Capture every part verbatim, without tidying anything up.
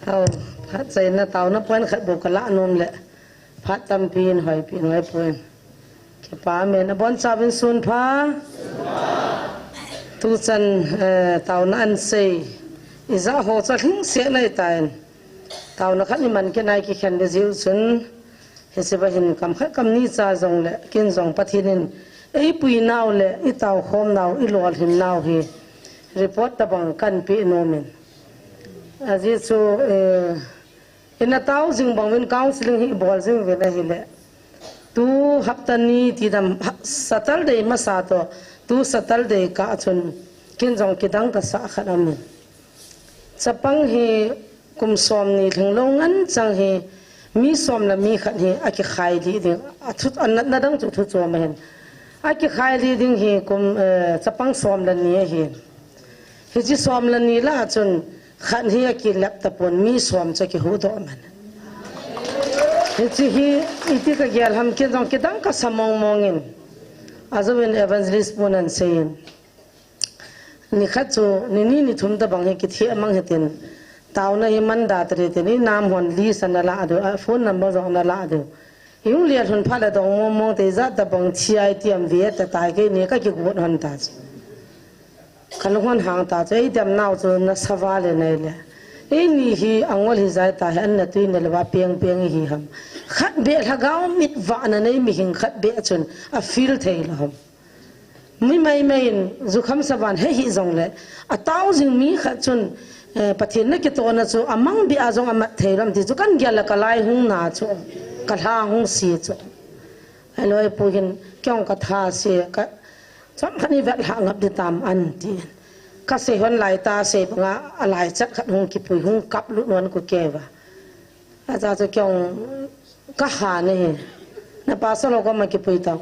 Au, phat chaina taona point khat bou kalah nom le. Phat tampi in hoipi ngai poi. Kipa men abonchauvin sun pha. Tuchan, eh, taona an sei. Ija ho cha hing se nai tain. Taona khat ni man ke nai kikhen de jiu chun. Hiche va hin kam khat kam ni cha jong le, kin jong Pathen in eipui nau le, itao khom nau, ilolhin nau hi report tabang kan pe nom in. Ajeh chu, eh, ina tao jing bang vin counseling hi bol jing vin ahile. Tu hapta ni ti dam ha-, Saturday masa to, tu Saturday kah chun kin jong kidang kasah khat aum in. Chapang hi kum som ni lhinglou ngen chang hi mi som le mi khat hi akikhai lih ding. Athu, anatna dang chu thu chom ahin. Akikhai lih ding hi kum, eh, chapang som le ni ahi. Hiche som le ni lah chun khat hi akilep tapon mi som chu akihuhdoh man. Hiche hi iti kagel ham kin jong kidang kasa mong mong in. Ajouvin evangelist pun ahin seiyin. Nikhat chu, ni ni ni thum tabang hi kitheh mang hitin, taona hi man da tari tin, inam hon list ana lah diu, a phone number jong ana lah diu. Ihung lelhun phat le dong mong mong te ijat tabang thi ai tiam ve ta tai keini kakigot hon ta chu. Kalung hon hang ta chu, eidem nau chu nasa val in ahile. Eini hi angol hijai ta hi, an natui nalou va peng peng ihi ham. Khat beh lhagao mit vahna nei mihing khat beh chun afeel thei lou ham. Mi mai mai in, jukham savan he hih jongle, atao jing mi khat chun, eh, Pathen nakitohna chu, amang beh a jong amat thei lou ham ti chu, kan gel le kalai hung na chu, kalha hung si chu. Hello, Pu hin, kei jong katha si, ka, chomkhat ni vet lha ngap di tam an tin. Kasei hon lai ta sei banga, alaichat khat hung kipui, hung kap lut non ku kei va. Acha chu kei jong kahan e. Na pastor ho koma kipui tau.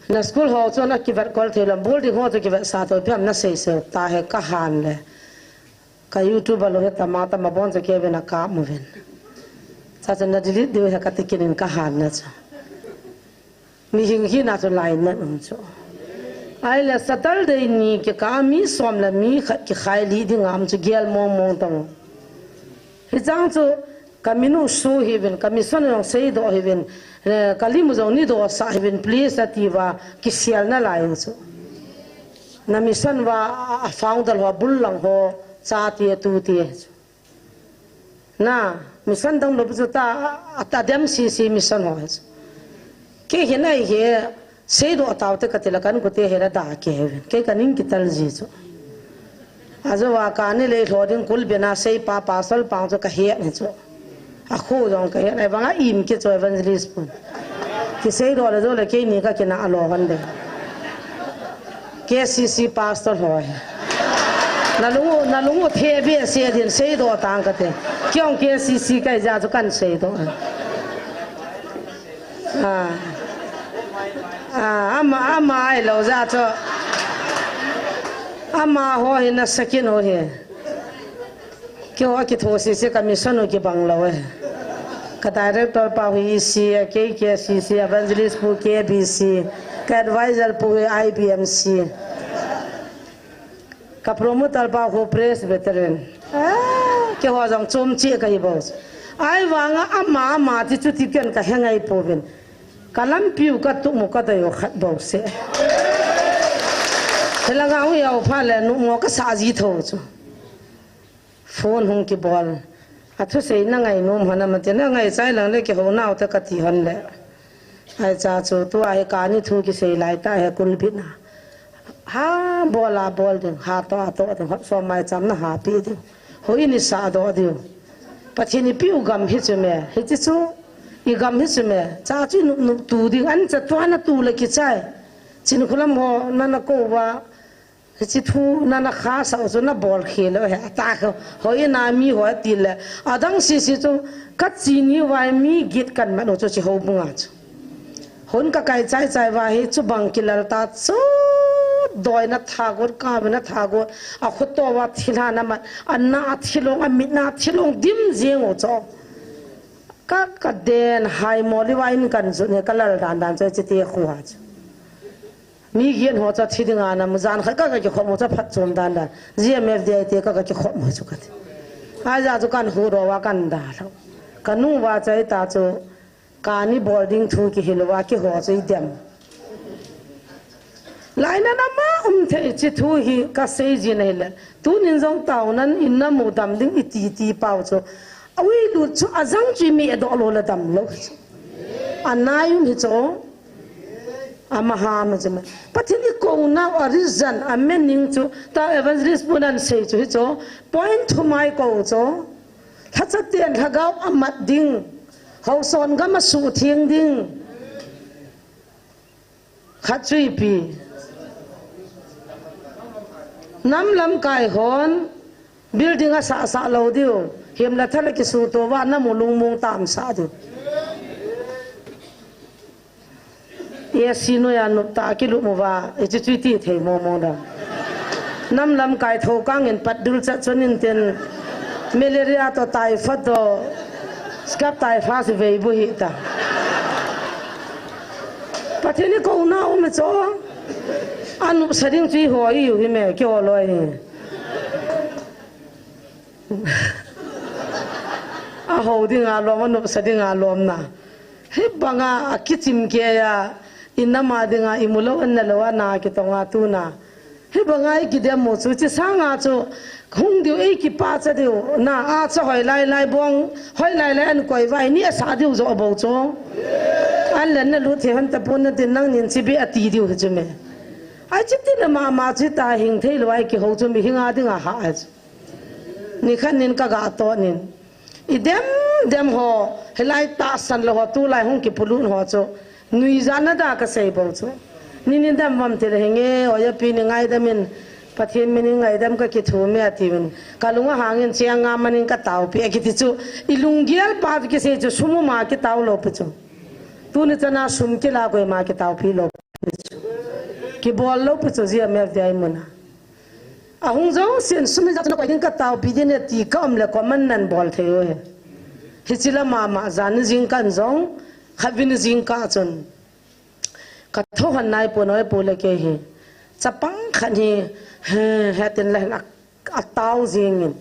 Na school ho chu nakivet kol thei lou, building ho chu kivetsah to, ipi ham nasei sei ta he kahan le. Ka YouTube a lou hi tama tama bon chu kei vin akap uvin. Cha chu na delete diu he kati kit in kahan na chu. Mihing hina chu lainat um chu. Ahile Saturday ni kikah a mi som le mi khat kikhai lih ding a um chu gel mong mong tang. Hichang chu ka minu su hiuvin, ka mission jong seidoh hiuvin, eh, ka lim u jong nidoh sah hiuvin, please ati uva kisel nalai u chu. Na mission uva a, a founder ho, abul lang ho, chate, tute chu. Na, mission dang lou chu ta, a, a, adem sese mission ho chu. Kei hin ahi, seidoh taute kati le kan kute hi la da kei uvin. Kei kaning kital ji chu. Ajou va kani lei lho ding kulbeh na seipa pastor pa chu kahet hi chu. Akhu jong kahet, ahivanga im kit chu evangelist pun. Kiseidoh le jou le keini kakinah lou hon de. K C C pastor ho hi. Nalung u, nalung u the behseh din seidoh tang kate. Kei jong K C C kahi jeh chu kan seidoh. Ah. Ah, ama, ama ahilou jeh chu. Amaho hi nasa kit u hi. Keiho kitho sese ka mission u kibang lou e. Ka director pa hi E C, K K C C, evangelist pu K B C, ka advisor pu hi I B M C. Ka promoter pa hi Presbyterian. Ah, keiho jong chom cheh kahi bou. Ahivanga ama, ama ti chuti ken kahe ngai pouvin. Ka lampi u ka tup u ka dei u khat bou seh. Hilanga u hiu pha le numo kasah ji tho chu. Phone hung kibol. Athusei na ngainom hon am ati, na ngaichai lang le kihou nau te kati hon le. Ahi cha chu tua hi kani thu kisei lai ta hi kulbit na. Ha bol a bol ding, ha toh a toh ding, hot som mai cham na ha pi ding. Hoi ni sa doh diu. Pathen in eipeu gam hi chu me, hiche chu i gam hi chu me, cha chu i nop nop tu ding, an cha tua na tu le kichai. Chinkholam ho na na kou va, hiche thu na na khah sah u chu na bol khel u hi, ata kho, hoi na mi ho ti le, adang sisi chu ka chi ni vai mi git kan man u chu chi houbung a chu. Hon ka kai chai chai va hi chu bang kilal ta chu, doi na thagot, ka mi na thagot, a khut to va thilha na mat, a na a thilong, a mit na thilong dim jeng u chu. Ka, ka den hai mo li va in kan jun he ka lal dan dan chu chi ti khu ha chu. Mi gin ho chu thi ding a na mu jan khat ka, ka kikhom u chu phat chom dan dan. G M F D I te ka, ka kikhom u chu ka ti. Aija chu kan hu ro va kan da lo. Ka nu va chai ta chu, ka ni bol ding thu kihil va kiho chu i dem. Laina nama um thei chi thu hi ka sei ji na hile. Tunin jong tao nan in na mu dam ding i ti ti pau chu. A ui lut chu a jang chu i mi a do lo la dam lo chu. A nai um hi chu. A ma ha ma chu ma. Pathin i ko na a reason a meaning chu. Ta evangelist pu nan sei chu hi chu. Point thu mai ko chu. Lhacha ten lhagao a mat ding. Hauson gam a su thiang ding. Khat chu ipi. Nam lamkai hon building a sah sah lo diu. Him la thala ki su to va nam u lung mung tam sa diu. Ia si no ya nup ta ki lu mu va. I chu chu ti thei mo mo da. Nam lamkai tho kang in pat dul chat chun in ten. Malaria to typhoid to. Scab typhus vei bu hi ta. Pathin i ko na um cho. A nupsa ding chu i ho i u hi me ki ho lo hi. A ho ding a lom, a nupsa ding a lom na. Hi banga a kichim ke ya, i nam a ding a i mu lo an na lo a na ki tong a tu na. Hi banga i ki dem mo chu chi sanga chu hung diu ei ki pa cha diu na a cha hoi lai lai bong, hoi lai lai an koi vai ni a sa diu zo bo chu. An len na lu the han ta pun na tin nang nin chi bi a ti diu hi chu me. Ai chi ti na ma ma chi ta hing thei lo ai ki ho chu mi hing a ding a ha ai chu. Ni khan nin ka ga to nin. I dem dem ho, hilai ta san lo ho, tu lai hung ki pulut ho chu. Nui ja na da ka sei bo chu. Ni ni dem vam ti le henge, o ya pi ni ngai dem in, Pathin mi ni ngai dem ka ki thu me a ti min. Ka lung a hang in chia nga man in ka tau pi a ki ti chu. I lung gial pa ki sei chu, sum u ma ki tau lo pi chu. Tu ni chana sum ki la koi ma ki tau pi lo pi chu. Ki bol lo pi chu zia me a vi ai mun a. A hung jong sin sum hi ja chun a koi ding ka tau pi ding e ti ka um le ko man nan bol thei u he. Hi chi la ma ma jan ni jing kan jong, khat vin jing ka chun. Ka tho han nai pu noi pu le ke hi. Chapang khat hi, he, he tin le a, a tau jing in.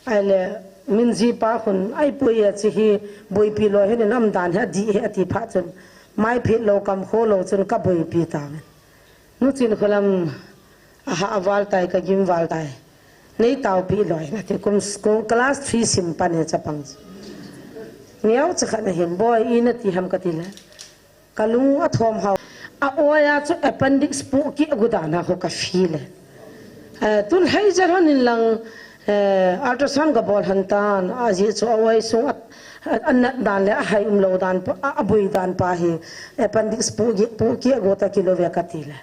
Ai le, min ji pa khun, ai pu ya chi hi, boi pi lo he ni nam dan he, di he ti pha chun. Mai phi lo kam kho lo chun ka boi pi ta men. Nu Chin Kholam a ha a val tai, ka gim val tai. Nei tau pi loi na ti kum school class three sim pan he chapang. Niau cha khat na hin boi i na ti ham ka ti le. Ka lung a thom hau. A oi a chu appendix pu ki a gu da na ho ka fi le. Eh, tun hei jar hon in lang, eh, ultrasound ka bol han tan, a ji chu a oi sung a, a, a nat dan le a hai um lo dan pa, a, a bui dan pa hi appendix pu ki, pu ki a gu ta ki lo ve ka ti le.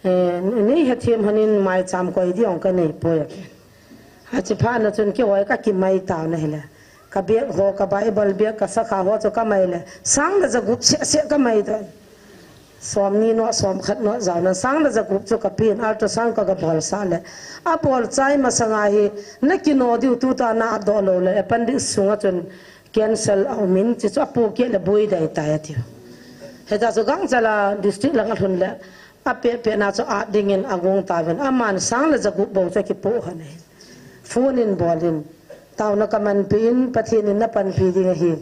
Eh, nei he thiam hanin mai cham koi di ong ka nei poi a ki. A chi pha na chun ki oi ka ki mai tau na hi le. Ka bag ho, ka Bible bag, ka sakha ho chu ka mai le. Sang le za gup se se ka mai ta. Som ni no, som khat no, zau na sang le za gup chu ka pin, ultrasound ka ga bol sa le. A bol chai ma sanga hi, na ki no diu tu ta na a do lo le, appendix sunga chun cancer a um in, chi chu a pu ki le bui dai ta ya tiu. He ta chu gang chala district lang a lhun le. A pe pe na chu at ding in a gung ta ven. A man sang le za gup bo cha ki pu ha ne. Phone in bol in. Tau na ka man pi in, Pathin in na pan pi ding hi.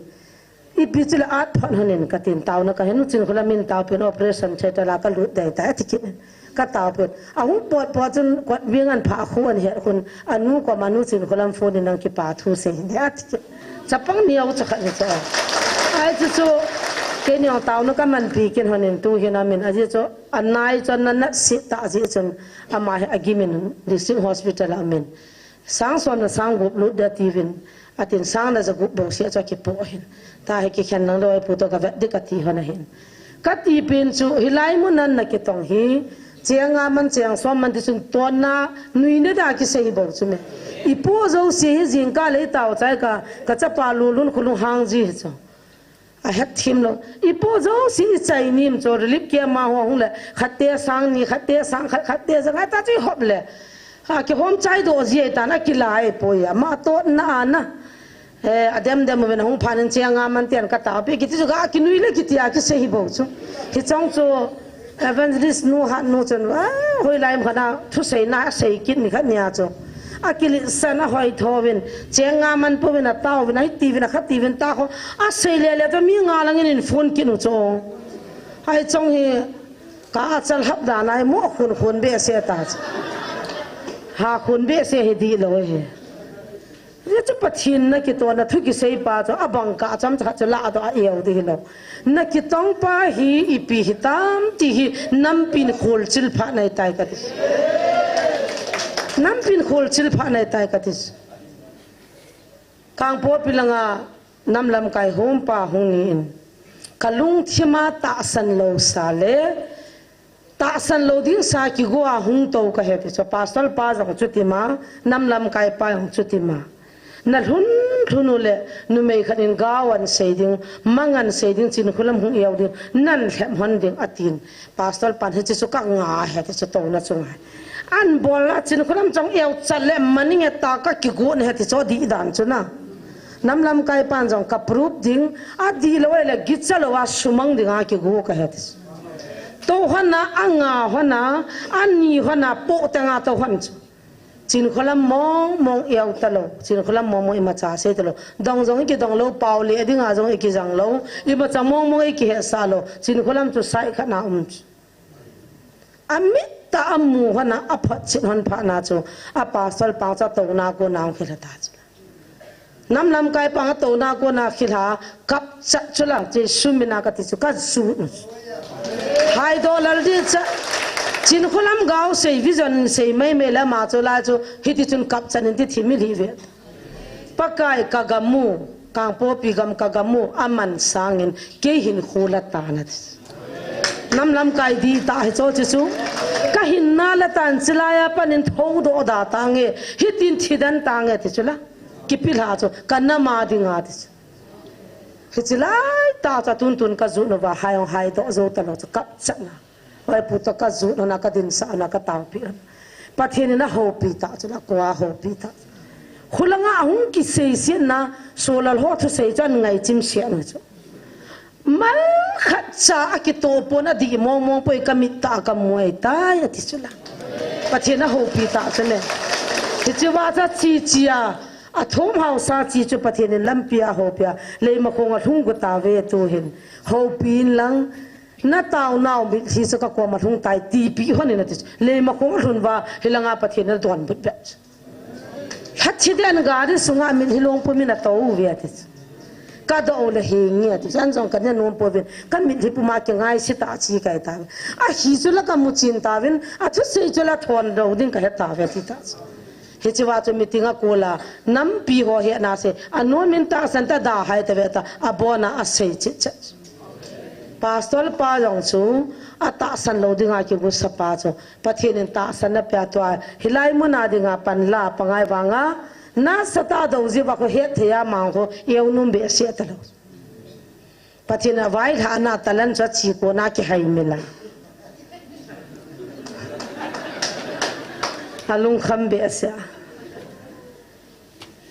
I pi chu le at phan hon in ka tin tau na ka he Nu Chin Kholam in tau pen operation theatre la ka lut dai ta ti kin. Ka tau pen. A hu pot pot chun kot wing an pha khu an he khun. A nu ko ma Nu Chin Kholam phone in nang ki pa thu se hin he ti kin. Chapang niau cha khat ni cha. Ai chu chu. Ke niau tau na ka man pi kin hon in tu hin a min a ji chu. A nai chun na nat si ta ji chun. Ama he a gim in district hospital a min. Sang som le sang gup lut da ti vin, a tin sang le za gup bo sia cha ki po hin. Ta he ki khen nang loi pu to ka vet di ka ti hon a hin. Ka ti pin chu hi lai mun nan na ki tong hi, chiang a man chiang som man ti sun ton na nui ne da ki sei bo chu me. I po zo si hi jing ka le tau chai ka, ka cha pa lu lun khu lu hang ji hi chu. A het thim lo. I po zo si i chai nim cho relief camp ma ho hung le. Khat te sang ni, khat te sang khat, khat te za ngai ta chi hop le. A ki hom chai do ji ai ta na ki lai po ya. Ma to na a na. Eh, a dem dem ven hung phan in chiang a man tian ka ta pe ki ti chu ga ki nui le ki ti a ki sei hi bo chu. Hi chong chu evangelist nu ha nu chun. Ah, hoi lai ma na thu sei na sei kin ni khat nia chu. Akilitsan ahoi thouvin, cheng nga man pouvin atauvin, ahiti uvin, akhati uvin ta kho. Asei lele chu mi nga langin in phone kit u chu. Hai chong hi ka achal hap dan ai mo khun khun behseh ta chu. Ha khun behseh hi dihlou hi. Hichu Pathen nakitona thu kisei pa chu abang kah chomcha chu ladoh a eu ding hilou. Nakitong pa hi ipi hitam ti hi nampin kholchil phat nai tai kati. Nampin kholchil phat nai tai kati. Kangpokpi langa nam lamkai hom pa hung ni in. Ka lungthima tahsan lou sa le, tahsan lou ding sa kigo a hung tou kahe ti chu. Pastor pa jong chutima, nam lamkai pa jong chutima. Na lhun lhun u le, numei khat in gao an sei ding, mang an sei ding, Chinkholam hung eu ding, nan lhem hon ding atin. Pastor pan hiche chu ka nga he ti chu touna chunga. An bol a Chinkholam chong eu chat le maning e ta ka kigo na he ti chu dih dan chu na. Nam lamkai pan jong ka proof ding, adihlou le gicha lou a sumang ding a kigo kahe ti chu. Tou hon a, anga hon a, ani hon a, poh tenga tou hon chu. Chinkholam mong mong eu talou, Chinkholam mong mong imacha sei talou. Dong jong ikidong lou, pao le dinga jong ikijang lou, imacha mong mong ikihetsah lou. Chinkholam chu side khat na um chu. Amit tah a amu hon a, aphotchet hon phat na chu, a pastor pa chu atouna kona hung khel ta chu. Nam lamkai pa atouna kona khel a, kap chat chu la, Jesu mina kati chu, ka jut u. Haidoh lal ding cha. Chinkholam gao sei, vision sei mai mai le ama chu lai chu, hiti chun kap chat in ti thim i hi ve. Pakai ka gam u, Kangpokpi gam ka gam u, aman sangin kei hin khu la tan ati. Nam lamkai dih tah hi chu chu chu. Ka hinna la tan, chilai a panin thoudoh da tange, hitin thi den tange ti chu la. Kipilha chu, ka nam a dinga ti chu. Hichi lai tah chu tuntun ka jut uva, hai hung haidoh jou talou chu kap chat na. Hoi pu toh ka jut u na, ka dinsah u na, ka taopi u na. Pathen in ahoupi tah chu la, kua houpi tah. Khulanga ahung kisei siet na, Solal ho thusei chu an ngai chim siet u chu. Mal khat cha akitoh pon, adih mong mong poi, ka mit tah a ka mu ahitai ati chu la. Pathen ahoupi tah chu le. Hichi va cha chi chi a, athum hausa chi chu Pathen in lampi a houpi a, Leimakhong a lhung got tave tu hin. Houpi in lang, na taonau mitlhi chu ka koma lhung tai tipeh hon in ati chu. Leimakhong a lhun uva, hilanga Pathen in adonbut beh chu. Lhachi den gari sunga mitlhi longpum in atou ve ati chu. Ka doh u le hinge ati chu. An jong ka ne nom pouvin, ka mitlhi puma kingaise tah chi kai ta. Ahi chu la ka muchen tauvin, athusei chu la thon lou ding ka he tauve ati ta chu. Hichi va chu meeting a kol a, nampi ho hi ana sei, anom in tahsan ta da hai ta ve ta, abon a asei chet chet. Pastor pa jong chu, atahsan lou dinga kigo sa pa chu, Pathen in tahsan na pia tua, hilai mun a dinga pan la pangai vanga, nasatah a dou jiu va kho het thei a mang kho, eu nom behseh talou. Pathen in availhahna talent chu achi kona kihai mil a. Alungkham behseh a.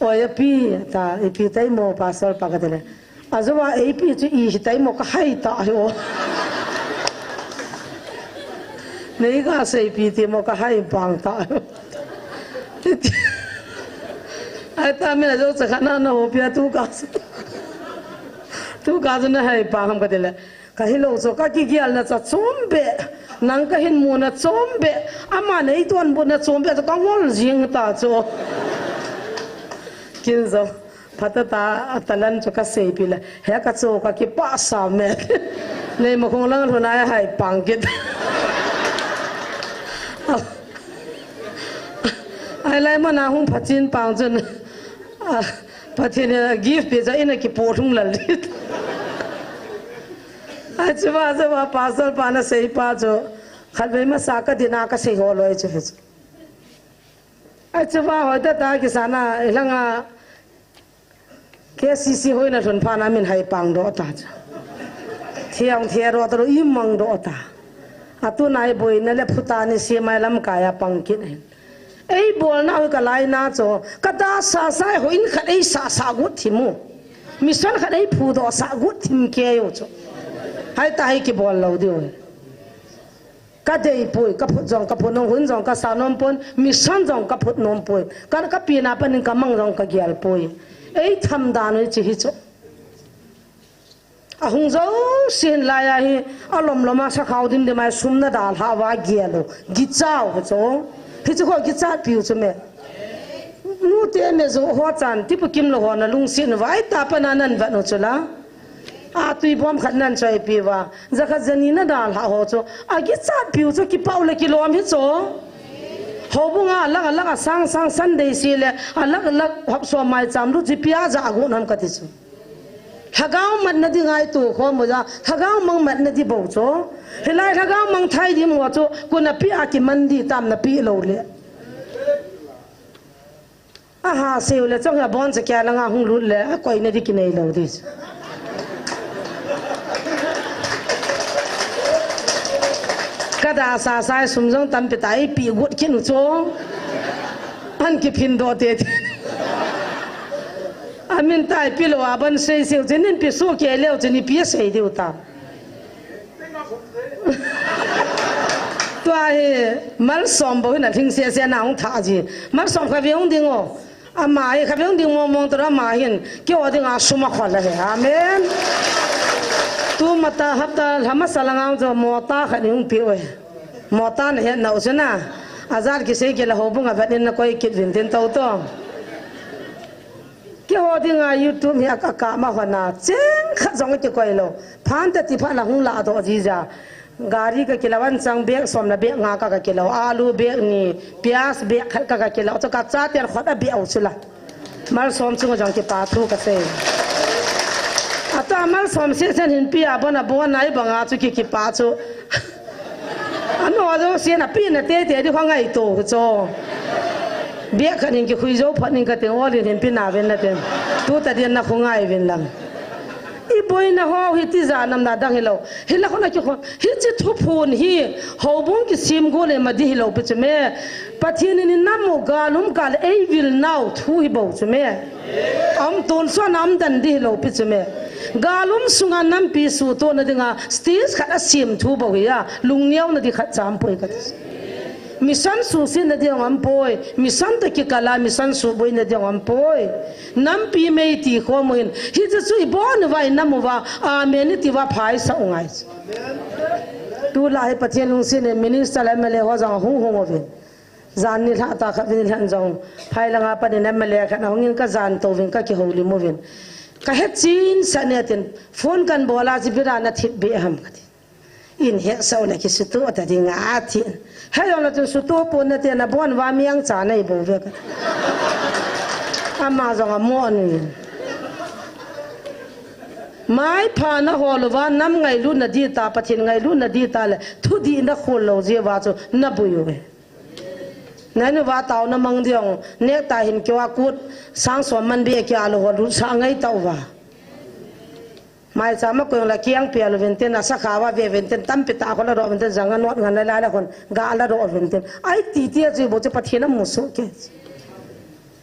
Oi, api, ta, ipi taimo, pastor pa kati le. Ajou a, eipi chu ihi taimo kahai ta hi o. Nei kaseipi timo kahai pang ta hi o. Ai ta, mi ajou cha khat na, na houpi a tu ka. Tu ka chu na hai pang ham kati le. Ka hilou chu, ka kigelna cha chom beh, nang ka hin muna chom beh, aman eidonbutna chom beh chu ka ngol jing ta chu. Kin jong, phatah a talent chu ka seipi le, he ka chu ka kipah sa me. Leimakhong lang lhun a hai pang kit. Ai lai mana hung phachen pang chun, a, Pathen in a gift pe cha in a kipoh lhung lal dit. Achuva, achuva, pastor pa na sei pa chu, khatvei masa ka din a ka sei ho loi chu hi chu. Achuva hoi tah tah kisan a, ilanga K C C hoi na lhun phat na min hai pang doh ta chu. Thiang thia ro ta ro i mang doh ta. Atu nai boina le phuta ni si mai lamkai a pang kit in. Eibolna u ka laina chu, ka da sa sa ho in khat eisa sa got thim u. Mission khat eiphudoh sa got thim kei u chu. Hai ta hai kibol lou diu. Ka dei poi, ka phut jong ka phut nom, hun jong ka sa nom pon, mission jong ka phut nom poi. Ka, ka pina panin ka mang jong ka gel poi. Ei tham dan u hiche hi chu. Ahung jouse hin lai a hi, alom lom a sakhao dim dim a sum na dalha uva gel u. Gicha u chu. Hichu kho gicha piu chu me. Nute me jo ho chan, tipu kim lo ho na lungset uva, ei ta pa na nan vat u chu la. A tui bom khat nan choi pi uva. Jakhat jani na dalha ho chu. A gicha piu chu kipau le kilom hi chu. Houbung a lak a lak a sang sang Sunday seh le. A lak a lak hop so mai cham lu chi pia ja a gu nam ka ti chu. Lhagao mat na di ngai tu kho mo ja. Lhagao mang mat na di bo chu. Hilai lhagao mang thai di mo chu. Ku na pi a ki man di tam na pi lo le. Aha, seu le chong ya bon cha kya langa hung lut le, a koi na di ki nei lo di. Ka da sa sai sum jong tam pi tai pi gut kin u chong. An ki phin do te te. A min tai pi lo a ban sei seu, jinin pi su ke leo, jini pi sei diu ta. Tua hi, Malsom bou hin a lhing sese na hung tha ji. Malsom kha ve hung ding o. Ama hi kha ve hung ding mong mong tua ama hin. Kei o ding a sum a khol a he. Amen. Tu mata hapta lhama sa langa jo mota kha ni hung pi o. Mota na he na u suna. Azar ki sei ki la houbung a vet in na koi kit vin tin to to. Kei ho dinga YouTube hi a ka, ka ma hona, cheng khat jong kikoi lou. Phan ta ti phat la hung la doh ji ja. Gari ka kilo an chang bag som le bag nga ka, ka kilo. Alu bag ni, pias bag khat ka, ka kilo. Chu ka cha tian khot a bag u chu la. Malsom chung jong kipa thu ka sei. Ata Malsom sesen hin pi a bon a bon nai banga chu ki, kipa chu. Ano a jo sia na pi na te te di kho ngai to cho. Bia khat hin kikhui jo phat ning ka teng o lin hin pi na ven na ten. Tu ta dian na kho ngai vin lang. I boina ho hi ti ja nam na dang hi lo. Hi la kho na ki kho. Hi chi thu phun hi. Houbung ki sim go le ma di hi lo pi chu me. Pathian in nam u galum kal ei vil nau thu hi bo chu me. Am ton so nam dan di hi lo pi chu me. Galum sunga nampi suto na dinga stage khat a sim thu bo hi a, lungneo na di khat cham poi ka ti. Mission susin na di ong am poi, mission ta kikala, mission suboi na di ong am poi. Nampi mei ti kho mo hin, hi chu chu i bon vai nam u va, amen i ti va phai sa u ngai. Tu la hi Pathian lungsin in minister le M L A ho jong hung hung uvin. Jan ni lha ta khat vin lhan jong. Phai langa panin M L A khat na hungin ka jan to vin ka kihoulim uvin. Ka het chin sa ne tin phone kan bola ji bira na thip be ham ka ti. In het sa u le ki sutu ta ding a ti. He jong la tin sutu pon na te na bon va miang cha nei bo ve ka. Ama jong a mo ni. Mai pha na hol uva nam ngailut na di ta, Pathian ngailut na di ta le, thu di na khol lo ji va chu na bui u ve. Nanu va tau na mang diong, nek ta hin kiwa kut, sang som man be kia lo ho lut sa ngai tau va. Mai cha ma ko la kiang pia lo vin tin, a sa kha va ve vin tin, tam pi ta ko la ro vin tin, jang a not ngan la la la kon, ga la ro vin tin. Ai ti ti a ji bo che Pathian a mu su ke.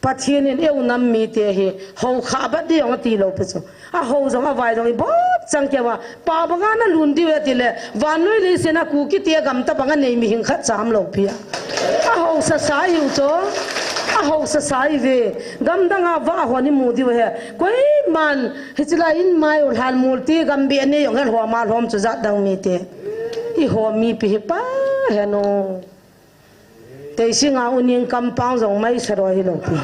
Pathian in eu nam mite hi, ho kha bat di ong ti lo pi chu. A ho jong a vai jong i bop chang kia va, pa banga na lun diu e ti le, vannoi leiset a Kuki te gam ta banga nei mihing khat cham lo pi a. A ho sa sa i u cho, a ho sa sa i ve, gam dang a va ho ni mu diu he. Koiman, hi chi la in mai u hlan mul ti gam be nei ong hel ho ma lhom chu jat dang mite. I ho mi pi hi pa he no. Teisinga uning kampang jong mai sa roi hi lo pi.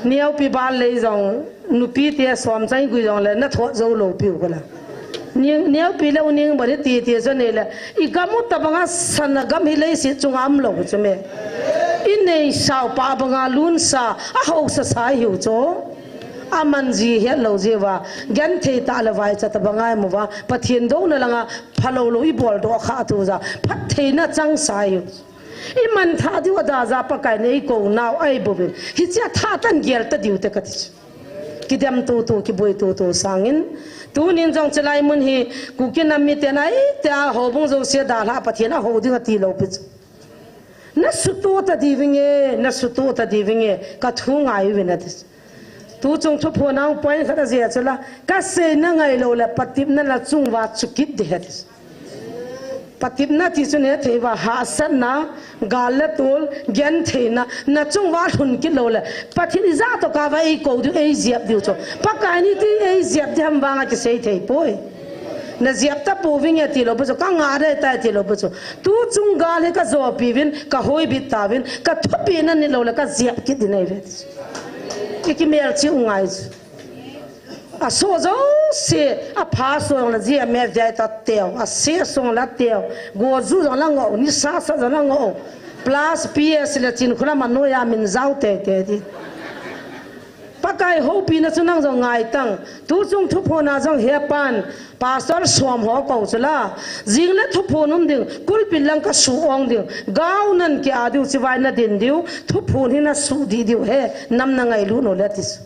Niaupi bal lei jong nupi te som chai gui jong le na thot jo lo piu ko la. Ning, niaupi le uning bari ti ti jo nei le. I gam u ta banga sana gam hi lei si chunga um lo chu me. I nei sau pa banga lun sa a ho sa sa hiu cho. A man ji het lo ji va. Gen thei ta le vai cha ta bangai mu va. Pathian do na langa Phalou lou i bol doh kha tu ja, phattheina chang sa i. I man tha diu a da ja Pakai nei ko nau ai bou vin. Hichia tha tan gel ta diu te ka ti chu. Kidem tu tu, kiboi tu tu sangin. Tunin jong chilai mun hi, Kuki nam miten ai, tia houbung jouse dalha Pathian a hou ding a ti lou pi chu. Na sutu ta di vinge, na sutu ta di vinge, ka thu ngai vin a ti chu. Tuchung thuphon a point khat ajih chu la, kasei nangai lou le, patepna nachung uva chu kit ding ahi. Patepna ti chu nethei uva, hahsatna, gal le tol, gentheina, nachung uva lhun kit lou le, Pathen ijat toh kah uva eikou diu, eijep diu chu. Pakai in iti eijep ding ham vang akisei thei poi. Najep tapouving e tilou bou chu, kangah ding ahitai tilou bou chu. Tuchung gal hi kajopi uvin, kahoibit tauvin, kathupeh na nilou le, kajep kit ding ahi ve. Ikimelchih u ngai chu. Asoh jouse, apha soh jong le jia me jai ta teo, ase soh jong le teo, goju jong le ngou, nisa sat jong le ngou, plus P S le Chinkholam a noiya min jao teitei ding. Pakai houpina chu nang jong ngai tan, tuchung thuphon a jong hepan, pastor som ho kou chu la, jing le thuphon um ding, pulpit lang kasuh ong ding, gao nan ki a diu, chibai nadin diu, thuphon hi nasuh dih diu he, nam nangailut u le ti chu.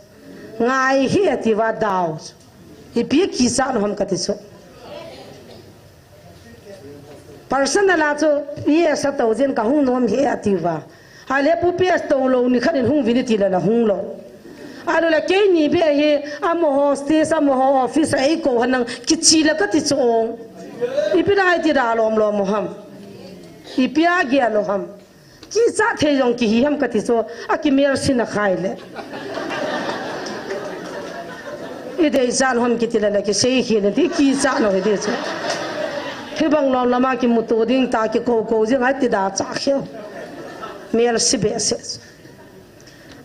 Ngai hih e atiuva dau. Ipi kichat u ham kati chu. Personal a chu P S atou jin kahung nom hih e atiuva. Ahile Pu P S toulou nikhat in hung uvin ati le la hung lou. Ahilou le keini beh hi amaho stage, amaho office a eikou henlang kichi le kati chu ong. Ipi dang iti da lom lom u ham. Ipi a gel u ham. Kichat thei jong kihi ham kati chu, akimelchihna khai le. Ideichat u ham kiti le le kisei khel in ti kichat nau hi ti chu. Hibang lom lama kimuto ding ta kikou kou jing ahi ti da cha khel. Melchih behseh.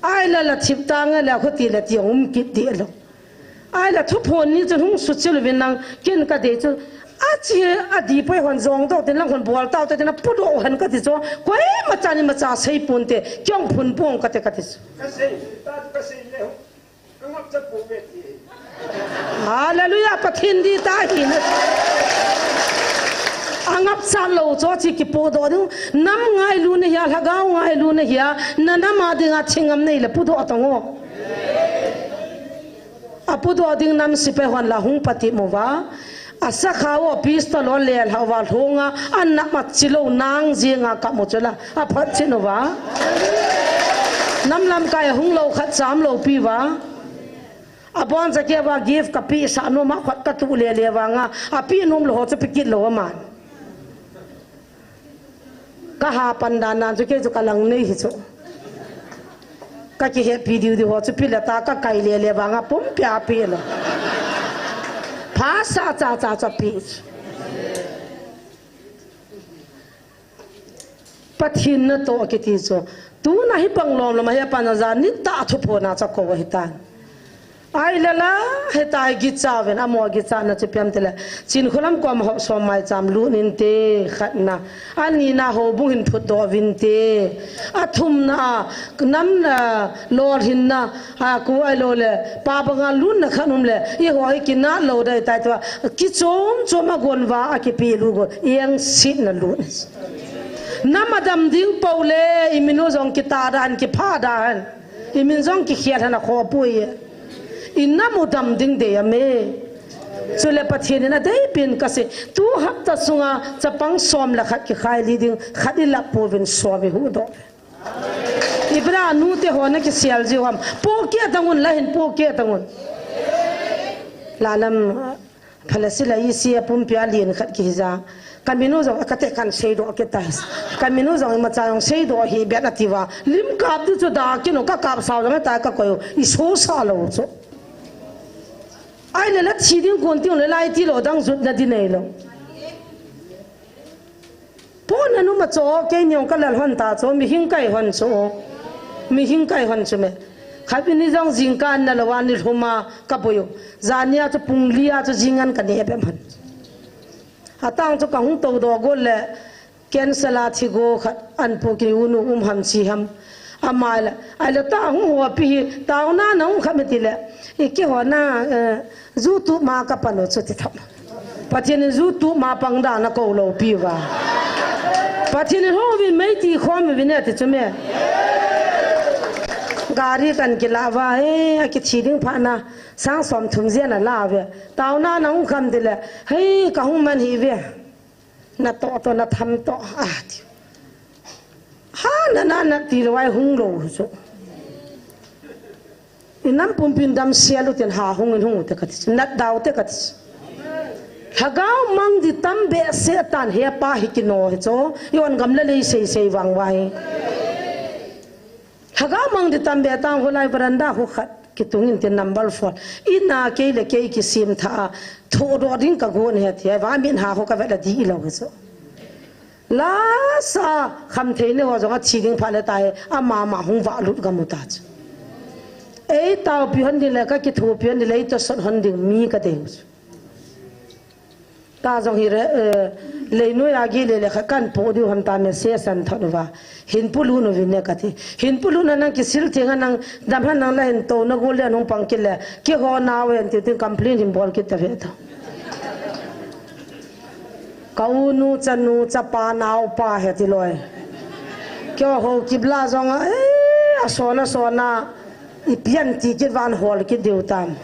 Ahile la thip tang le khuti le ti um kit dih lou. Ahile thuphon ni chu hung suchil uvin lang, ken kadei chu. Achi, adih poi hon jong doh tin lang hon bol tau te tin apudoh hen kati chu. Koima chan imacha sei ponte, kei jong phun pong kate kati chu. Kasei, ta kasei le, angapcha pouve ti. Hallelujah, Pathen dih ta ahi na. Angapcha lou chu chi kipodoh ding. Nam ngailutna hia, lhagao ngailutna hia, na nam a dinga thingam nei le pudoh tang o. Apudoh ding nam sepai hon la hung patep uva. Asakha u pistol u alelhah uva lhonga, anam a chilou nang jinga kap u chu la, aphatchet uva. Nam lamkai a hung lou khat cham loupi uva. Abon jake uva gift kapeh sah nom a khat katuh lele vanga, apeh nom lou ho chu pe kit lou aman. Kaha pan dan dan chu kei chu kalang nei hi chu. Kakihetpi diu diu ho chu pe le ta kakai lele vanga pumpi a pe lou. Phasah cha cha cha pe chu. Pathen natoh kiti chu. Tuna hibang lom lom a hi apan aja nitah thuphon a cha kou ahitan. Ahile la, hitia hi gicha uvin, amaho gichatna chu ipi ham tile, Chinkholam kom ho som maicham lut inte, khatna. Anina houbung hin phutdoh uvinte. Athumna a, nam, a, lolhinna, a, ku ahilou le, pa banga lutna khat um le, eiho hi kinat lou ding ahitai tia, kichom chom a gon uva, akipelut gon, engsetna lut. Nam adam ding pou le, imin u jong kitah da hen, kipha da hen. Imin jong kikhel hen akhoh poi e. Inam u dam ding dei am e. Chule Pathen in adeipen kasei. Tu hapta sunga chapang som le khat kikhai li ding, khat ilah pouvin som ihuhdoh. Ipi dia nute ho nakisel jiu ham. Pohkeh tang un, la hin pohkeh tang un. Lalam. Phalasi la isi a pumpi a lien khat kihija. Kamin u jong kate kan seidoh kit tai. Kamin u jong imacha jong seidoh hih beh atiuva. Lim kap diu chu da kit u, kakap sao jong ta kakoi u. Isosa lou chu. Ahile la thi ding kon ti u le lai tilou dang jutna ding neilou. Pon anu ma cho, keini jong kalal hon ta cho, mihing kai hon cho. Mihing kai hon chu me. Khatvei ni jong jingkah an nalou a nilhum a kaboi u. Jania chu pung li a chu jing an kaneh bep hon. Atang chu kahung toudoh got le, cancer a thi go khat an pu ki unu um ham chi ham. Ama le, ahile ta hung hopi hi, taona na hung kha me tile. Ikihona, eh, YouTube ma kapan u chu ti thou. Pathen in YouTube ma pang dan a kou loupi uva. Pathen in houvin meiti khom uvin e ti chu me. Gari kan kilah uva, he, akithi ding phat na, sang som thum jen ala uve. Taona na hung kham tile, hei, kahung man hih uve. Natoh toh, natham toh, ati. Ha, na, na, nati lou a hung lou chu. Inam pumpin damsel ute, ha hung in hung ute kati chu. Nat da ute kati chu. Lhagao mang di tam behseh tan, hepa hi kino hi chu. I-on gam le lei sei sei vang uva hi. Lhagao mang di tam behseh tan, holai veranda khu khat kitung inte number four. Ina kei le kei kisim tha a, thodoh ding ka gon ahi ti. Ahivang a min ha khu ka vet a di ilou hi chu. Lasa khamthei ne ho jong athi ding phat le tai, ama ma hung vah lut gam u ta chu. Ei taopi hon ding le, ka kithopi hon ding le, ei tosot hon ding mi ka dei u chu. Ta jong hi re, eh, leinoi a gei le le khat kan po diu ham ta message an thot uva. Hin polut uvin ne kati. Hin polut na nang kisil theng a nang dam han nang la hin to na gol le nung pang kit le. Kihou nau hen ti tin complain hin bol kit ta ve ta. Ka u nu, chanu, chapa, naopa he ti loi. Keiho kibla jong a, eh, a sona sona, i pian ti kit van hol kit diu tam.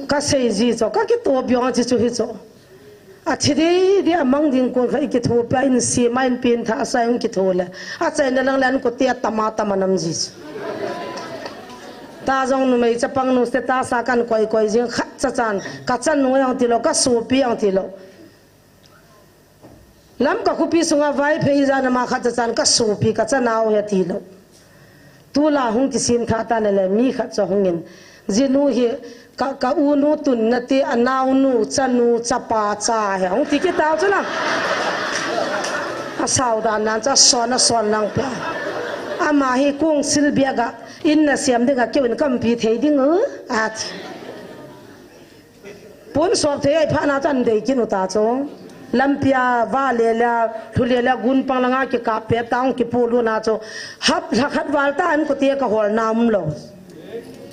Ka sei ji chu, ka kitopi jong a chi chu hi chu. Athi di di a mang ding kon kha i kithopi a in si ma in pin tha sa in kitho le. A chai na lang le an ko ti a tama tama nam ji chu. Ta jong numei chapang nu se ta sa kan koi koi jing khat cha chan, ka chanu jong ti lou, ka sopi jong ti lou. Lamka khopi sunga Vaiphei ijat a ma khat cha chan, ka sopi, ka chanau he ti lou. Tula hung kisim tha ta na le mi khat chu hung in. Jinu hi ka, ka u nu tun na ti a nau nu, chanu, chapa, cha he. Hung ti kit tau chu la. A sau dan nan chu a son, a son lang pia. Ama hi kung sil bia ga in na siam ding a keu in kam pi thei ding u. A ti. Pun sop thei ai pha na chan dei kin u ta chu. Lampi a va le le, thu le le, gun pang langa kikap pe tang kipu lu na chu. Hap lha khat val ta an ko ti ka hol na um lou.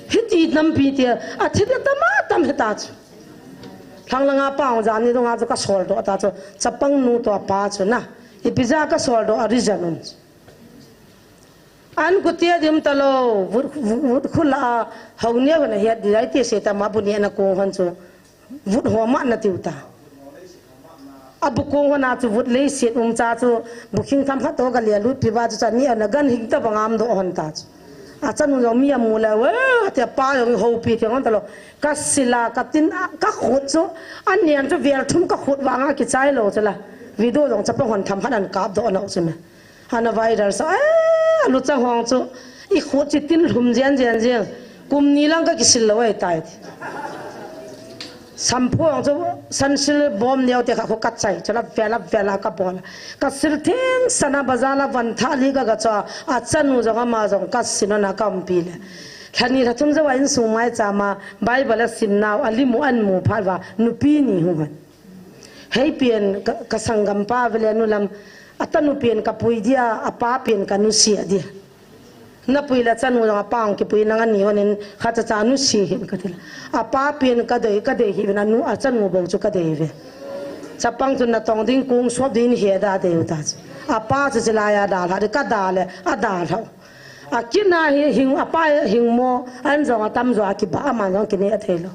Hiti nampi ti, athi di tama tam he ta chu. Thang langa pa hung jan ni dunga chu ka sol doh ta chu. Chapang nu to pa chu na. Ipi ja ka sol doh a reason un. An ko ti a dim ta lou, vut, vut, vut khu la a, hau nia hon a hiat di, ai ti se ta ma bu nia na kong hon chu, vut ho ma na tiu ta. A bu kong hon a chu vut lei sit um cha chu, bu khing tham khat to ka lia lut pi ba chu cha ni a na gan hing ta bang am doh hon ta chu. A chanu jong mi a mu la, we, a ti a pa jong hou pi ti hon ta lou. Ka sil a, ka tin a, ka khut chu, a nian chu vel thum ka khut vang a kichai lou chu la. Video jong chapang hon tham khat an kap doh na u chu me. Ana viral sa, eh, a luchang hong chu, i khut chi tin lhum jen jen jen. Kum ni lang ka kisil lou ai tai. Shampoo hong chu, Sunsilk bom neo te kha khu ka chai, chu la vela vela ka bol. Ka sil theng sana bazar la van tha li ka ga chu, a chanu jong ama jong ka sin na ka um pi le. Lha ni lha thum jo a insung mai cha ma, Bible a sim nau, a li mu an mu phat va, nupi ni hung hon. Hei pian ka, ka sanggam pa vele nu lam, a tanu pian ka pui dia, a pa pian ka nusia dia. Na pui la chanu jong a pa hong kipui nang ani hon in kha cha cha nusia hin ka ti la. A pa pian ka dei, ka dei hi vin a nu a chanu bou chu ka dei ve. Chapang chu na tong ding kung sop ding he da dei u ta chu. A pa chu chi la ya da la, ka da le, a da la. A kina hi hing, a pa hing mo, an jong a tam jo a kiba, a man jong kine a thei lou.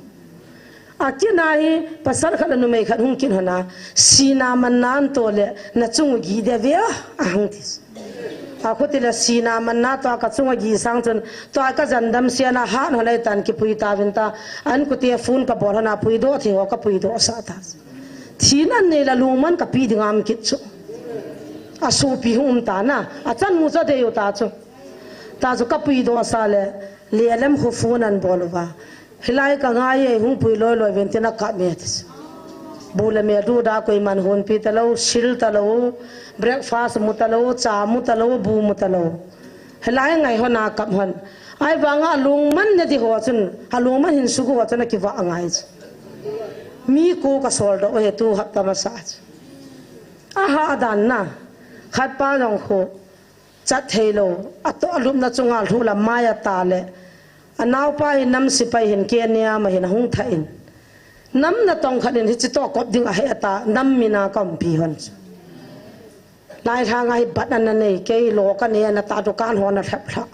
A kina hi pasal khat le numei khat hung kin hon a, sina man nan to le, na chung u gi de ve a, a hung ti. A khu ti le sina man na to a ka chung a gi sang chun, to a ka jan dam sia na han hon ai tan kipui ta vin ta, an ko ti a phone ka bol hon a pui doh thei ho ka pui doh sa ta. Thi nan nei la lungman ka pi ding am kit chu. A sopi hung um ta na, a chanu chu a dei u ta chu. Ta chu ka pui doh sa le, le lem khu phone an bol uva. Hilai ka ngai e, hung pui loi loi vin tin a kap me ti. Bu le me du da koi man hun pi ta lou, sil ta lou, breakfast mu ta lou, cha mu ta lou, bu mu ta lou. Hilai ngai hon a kap hon. Ai vang a lungman ne di ho chun, a lungman hin su gu ho chun a kiva a ngai chu. Mi ko ka sol doh he tu hap ta masa chu. A ha dan na, khat pa jong khu. Chat thei lou, a to a lupna chunga lhu la mai a ta le. A naupa hi nam sipai hin Kenya ma hin a hung tha in. Nam na tong khat in hi chi to kop ding a he a ta, nam mina ka um pi hon. Lai lhang a hi bat an na nei, kei lo ka nei a na ta dukan ho na thlep thla.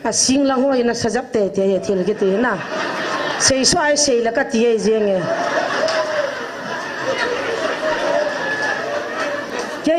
A sing lang ho ina sajap te te ye thil kiti na. Sei so ai sei la ka ti ye jeng e. Ke.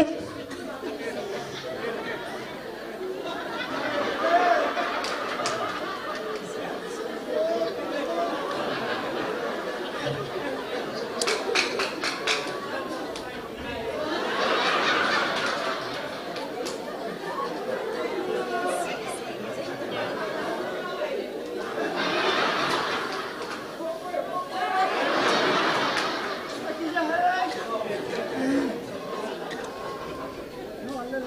Amen.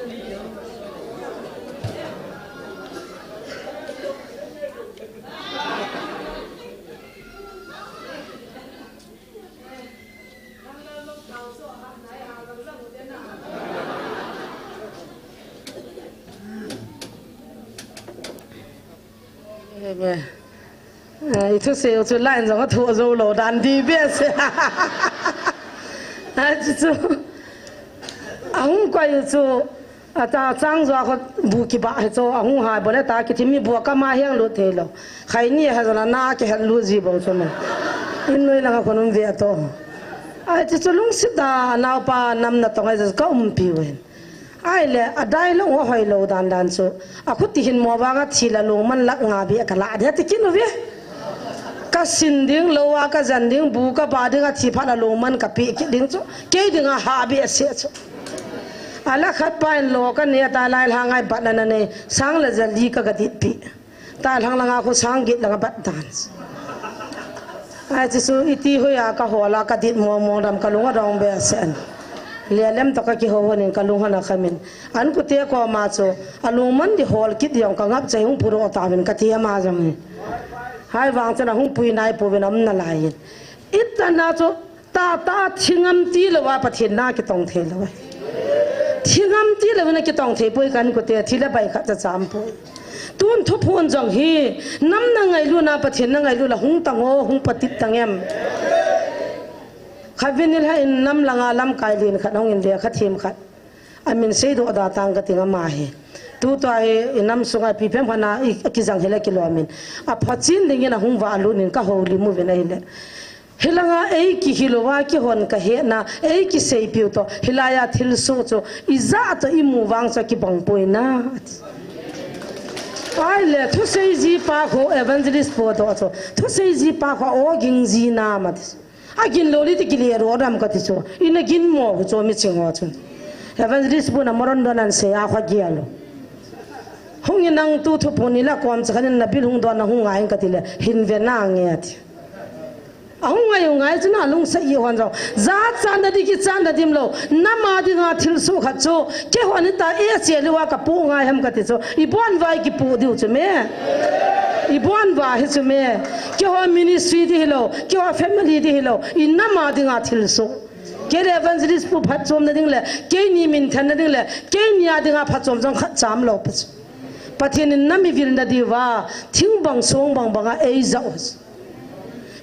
Ah, i thusei u chu line jong a thu a jou lou dan di be se. Ah, chu chu. Ahung koi u chu. Ata chang jua kho bu kiba he chu. Ahung hai bole ta kithim mi bu kama hiang lut thei lou. Khai ni ha jana na ke hal lu ji bou chu me. In noi langa khonum ve to. Ai chu chu lungsit da nau pa nam na tong ai ka um pi wen. Ai le, a dai lo, a hoi lo dan dan chu. A khuti hin mo vanga thil a lungman lak nga bi ka la de ti kin u ve. Ka sin ding lo a, ka jan ding bu, ka ba ding a thi phat a lungman ka pi ki ding chu. Kei ding a ha bi a se chu. A la khat pa in lo ka ne ta lai hla ngai bat na na ne, sang la jali ka ga dit pi. Ta lhang langa khu sang git langa bat dan. Ai, chu chu iti hoiya ka hola ka dit mo mo dam ka lung a dong be sen. Lia lem to ka kiho honin ka lung hana khamin. An kute koma chu, a lungman di hol kit jong ka ngap chai hung puro ta min ka ti ama jong hi. Hai vang chen a hung pui nai pu vin am na lai. Itana chu, ta, ta, thingam ti lo a Pathen na kitong thei lo. Thingam ti lo na kitong thei poi kan kute, thi le bai khat cha cham poi. Tun thuphon jong hi, nam na ngailu na Pathen na ngailu la hung tang o, hung patip tang em. Khavin il ha in nam langa lamkai lin khat hung in le khat thim khat. A min sei do da tang ka ting ama hi. Tu to hi i nam sunga pi phem khana i, a kijang hi la kilomin. A phachin dingin a hung va lu nin ka ho li mu vin a hi le. Hilanga ei ki hilo va ki hon ka he na, ei ki sei piu to, hilaya thil su chu, i za to i mu vang chu ki bang poi na. Ai le, thusei ji pa kho evangelist po to chu, thusei ji pa kho o ging ji na ma ti. A gin lo li ti ki le ro dam ka ti chu, i na gin mo hu chu mi ching ho chu. Evangelist po na moron don an sei a kho gi a lo. Hung in nang tu thuphon ni la kom cha khan in na bil hung don na hung ngai ka ti le, hin ve na nge ti. A hung ngai u ngai chu na lung sa i hon jong. Za chan na di ki chan na dim lo. Nama dinga thil su khat chu. Ke hon ni ta e che liwa ka pu ngai ham ka ti chu. I bon vai ki pu diu chu me. I bon va hi chu me. Ke ho ministry di hi lo. Ke ho family di hi lo. I nama dinga thil su. Ke le evangelist pu phat chom na ding le. Ke ni min than na ding le. Ke ni a dinga phat chom jong khat cham lo pa chu. Pathen in na mi vil na diwa. Thing bang song bang banga ei za u.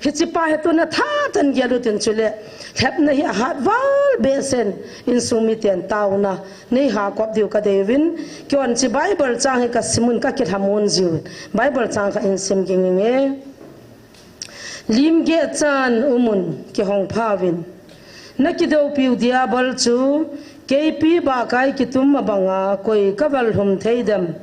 Hichi pa hi tuna tha tan gel u tin chu le, lhepna hi a hat val be sen, insung mi ten tauna, nei ha kop diu ka dei vin, kion chi Bible chang hi ka simun ka kilhamun jiu, Bible chang ka in sim ging nge. Lim ge chan umun ki hong pha vin. Na ki do piu diabol chu, keipi ba kai ki tum ma banga, koi ka val hum thei dem.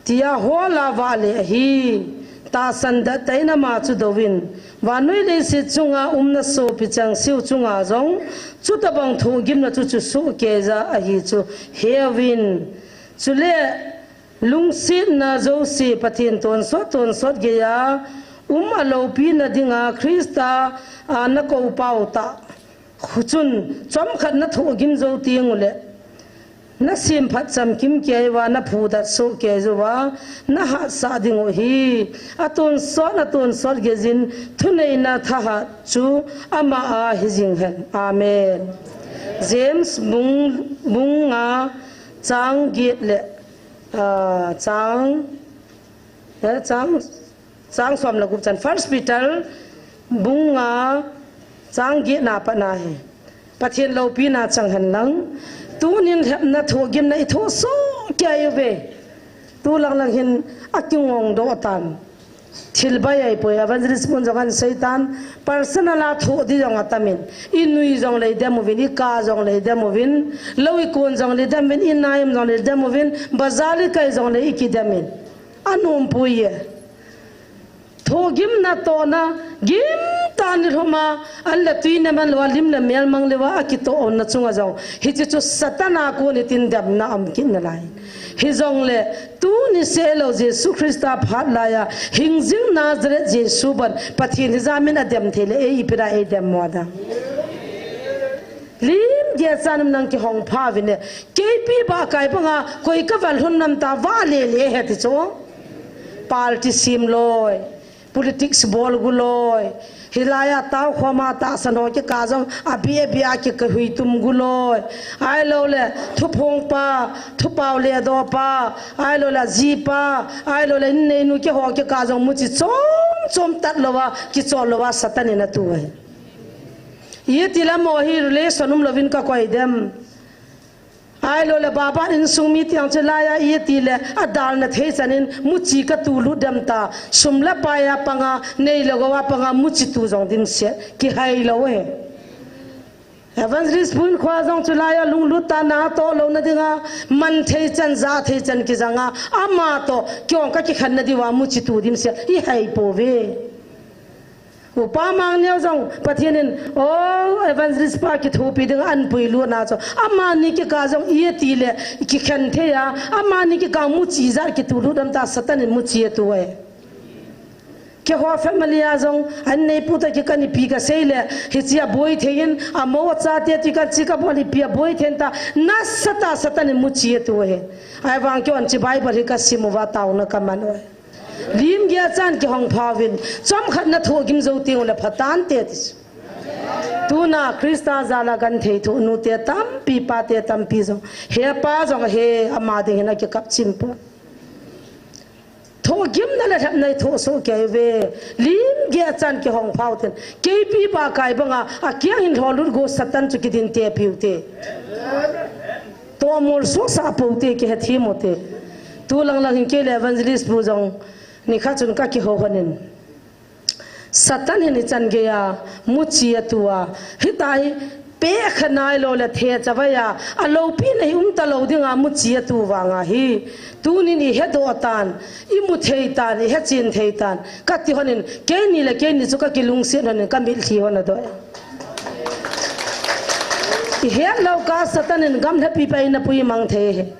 Tia hola vale ahi, ta san da taina ma chu dovin, vanui le si chunga umna so pi chang siu chunga jong, chu ta bang thu gimna chu chu su ke ja ahi chu hevin. Chu le lungsit na jo si Pathen ton sot ton sot ge ya, um a lo pi na dinga Krista a na ko pau ta. Khuchun, chom khat na thu gim jo ti ngu le. Na sim phat cham kim kei va, na phu dat so kei jo va, na hat sa ding u hi. A ton sot, a ton sot ge jin, thu nei na tha hat chu, ama a hi jing hen. Amen. James bung, bung nga chang get le, ah, chang, eh, chang, Chang som le gup chan First Peter bung nga chang get na pa na hi. Pathen lopi na chang hen lang. Tunin lhepna thu gimna i thu so kei u ve. Tu lang lang hin a kingong do tan. Thil bai ai poi evangelist mun jong an sei tan. Personal a thu di jong a tamin. I nui jong lei dem u vin, i ka jong lei dem u vin. Lo i kun jong lei dem vin, i naim jong lei dem u vin. Bazar i kai jong lei i ki dem in. A nom pui e. Thu gimna tona, gim ta ni lhoma, an le tui ne man lo, lim le mel mang le wa, a ki to on na chunga jong. Hichi chu Satan a ko ni tin dem na am kin na lai. Hi jong le, tu ni se lo Jesu Krista phat lai a, hing jing Nazareth Jesu ban, Pathen hi jamin a dem thei le, ei pi da ei dem mo da. Lim Gei chan um nang kihong pha vin e. Keipi ba kai banga koi ka val hun nam ta va le le he ti chu. Party sim loi. Politics bol gu loi. Hilai a tau khoma tahsan ho kika jong abi abi a kika hui tum gu loi. Ahilou le thuphong pa, thupau le do pa, ahilou le ji pa, ahilou le innei nu kiho kika jong muchi chom chom tat lou a, kichol lou a Satan in atu ahi. Iti le mo hi relation um louvin ka koi dem. Ahilou le baba insung mi tiang chu lai a iti le adalna thei chan in muchi ka tu lut dem ta. Sum le pai a panga, nei le gou a panga muchi tu jong dimset. Kihai lou e. Evangelist pu in khua jong chu lai a lunglut tah na toh louna dinga, man thei chan, ja thei chan kijang a, ama toh kihong ka kikhen na diu a muchi tu dimset. I hai pouve. Upa Mangneo jong Pathen in, o, evangelist pa kithopi ding a an puilut na chu. Amani kika jong iti le kikhen thei a, amani kika muchi ja kitu lut dem ta Satan in muchi atu e. Keiho family a jong, an neipu ta kika nipi ka sei le, hichi a boi thei in, amo chate ti ka chi ka bol ipi a boi thei in ta, nasatah a Satan in muchi atu e. Ahivang keiho an chi Bible hi ka sim uva taona ka man uve. Lim gei a chan kihong pha vin, chomkhat na thohgim jou teng ule pha tante ti chu. Tuna Christa jal a genthei thoh nute tampi, pate tampi jong, he pa jong he ama ding hin akikap chim pon. Thohgimna le lhepna i thoh soh kei uve. Lim gei a chan kihong pha u ten. Keipi ba kai banga, akiang hin lholut go Satan chu kidin te piu te. Tomol sohsah pou te, kihethem u te. Tu lang lang hin kei le evangelist pu jong nikhat chun ka kihou hon in. Satan hin ichan gei a muchi atu a. Hitia hi pekha nailou le thechavai a, aloupina hi um talou ding a muchi atu vang ahi. Tunin i hedoh tan, i mu thei tan, i hechen thei tan. Ka ti hon in, keini le keini chu ka kilungset hon in, ka mitlhi hon adoh e. I hetlou kah Satan in gamlhapi pa in apui mang thei e.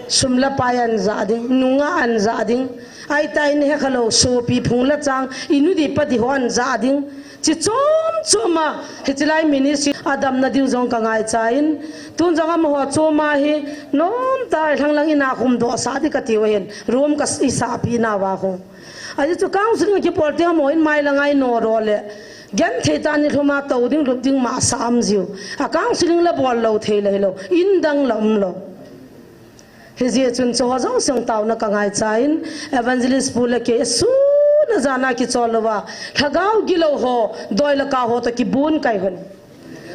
Sum le pai an ja ding, nungah an ja ding. Ahitai in hekhalou, sopi phung le chang, i nu di pa di ho an ja ding. Chi chom chom a, hichi lai ministry a damna diu jong ka ngaicha in. Tun jong amaho chom a hi, nomtah a lang lang in a khum doh sah di ka tiu ahin. Room ka i sahpi nauva khu. Ajeh chu counseling kibol teng amaho in mai lang a i no ro le. Genthei tah in i lhum a tou ding, lup ding masa um jiu. A counseling la bol lou thei la hilou. In dang la um lou. Hijeh chun chuho jouse taona ka ngaicha in, evangelist pu le kei sun a jan a kichol louva, lhagao gilou ho, doi le kau ho toh kibon kai hon.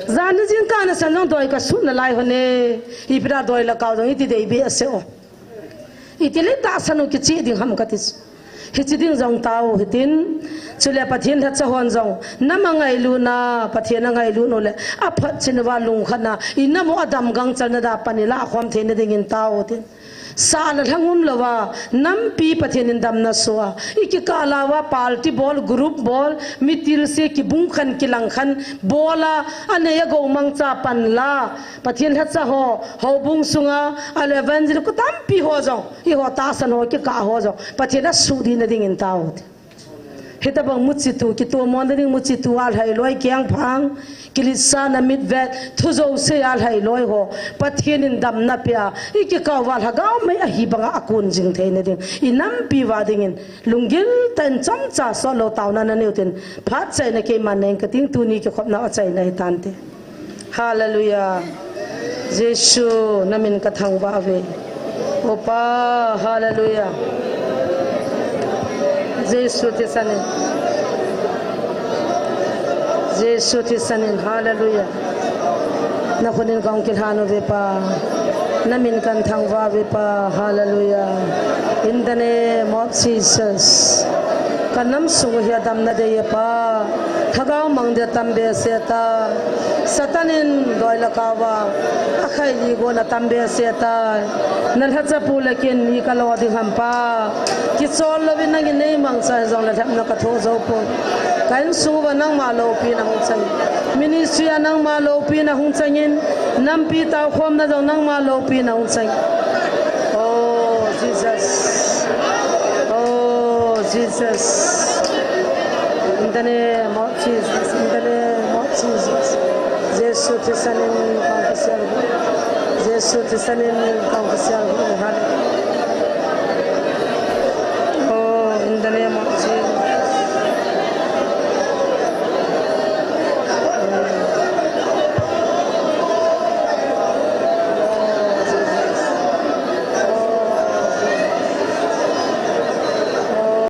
Jan ni jingkah nasan jong doi ka sun nalai hon e, ipi dia doi le kau jong iti dei behseh o. Iti le tahsan u kicheh ding ham ka ti chu. Hichi ding jong tao hitin, chule Pathen lhacha hon jong, nam a ngailutna, Pathen a ngailutna le, aphatchin uva lungkhatna, i nam u adam gangchalna dia pan i lahkhom theina dingin tao tin. Sah le lhang um louva, nampi Pathen in damna soh a, i kikah lauva, party bol, group bol, mi tilse kibung khan, kilang khan, bol a, anei a gou mangcha pan la, Pathen lhacha ho, houbung sunga, ahilou evangelist tampi ho jong, eiho tahsan ho, kikah ho jong, Pathen a suhdihna dingin tao. Hitabang muchitu, kitomona ding muchitu a lhailoi kiang phang, kiletsahna mitvet, thu jouse a lhailoi ho, Pathen in damna pea, i kikah uva lhagao mei ahi banga akon jing theina ding, i nampi uva dingin, lunggil tah in chomcha soh lou taona nanei u tin, phat chaina keiman nei ka ting tuni kikhopna a chaina hitante. Hallelujah. Jesu, na min ka thangvah uve. O Pa, hallelujah. Jesu thisan in. Jesu thisan in, hallelujah. Na khut in kong kilhan uve Pa. Na min kan thangvah uve Pa, hallelujah. In the name of Jesus. Ka nam sung u hi a damna dei e Pa. Lhagao mang dia tam behseh ta. Satan in doi le kau va akhai li go na tam behseh ta. Na lhacha pu le kin mi ka lo ding ham Pa. Kichol louvin nangin nei mangcha jong le lhepna ka thoh jou poi. Ka insung uva nangma loupina hung chang. Ministry a nangma loupina hung changin. Nampi taokhomna jong nangma loupina hung chang. Oh, Jesus. Oh, Jesus. In the name of Jesus. In the name of Jesus. Jesu thisan in kong kisial. Jesu thisan in kong kisial.